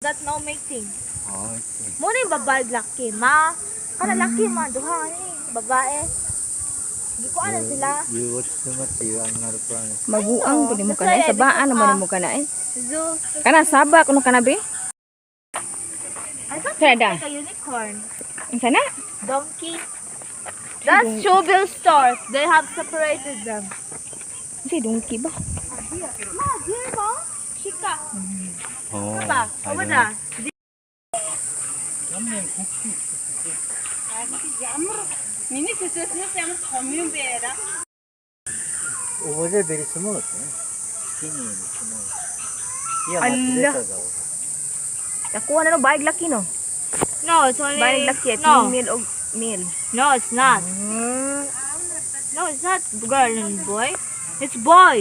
That no mating. Oh, okay. Mao na yung babae laki, ma. Kana laki ma, duha ni babae. Di ko ano sila. You watch too much, you are not a planet. Mabuang pud mo kana eh. Sabaan naman mo kana eh. Zoo. Kana saba kuno kana be? I thought Sana it's da. like a unicorn. Unsa na? Donkey. That's shoebill stork. They have separated them. Unsa donkey ba? Ma, deer mo? Shika. Oh, Ba? I Over don't there. Миний төсөөснөөс ямар том юм бэ яра. Over there very small. Eh? Skinny and small. Yeah, much Allah. better though. Nakuha na no baig laki no. No, it's only Baig laki at no. female og male. No, it's not. No, it's not girl and boy. It's boy.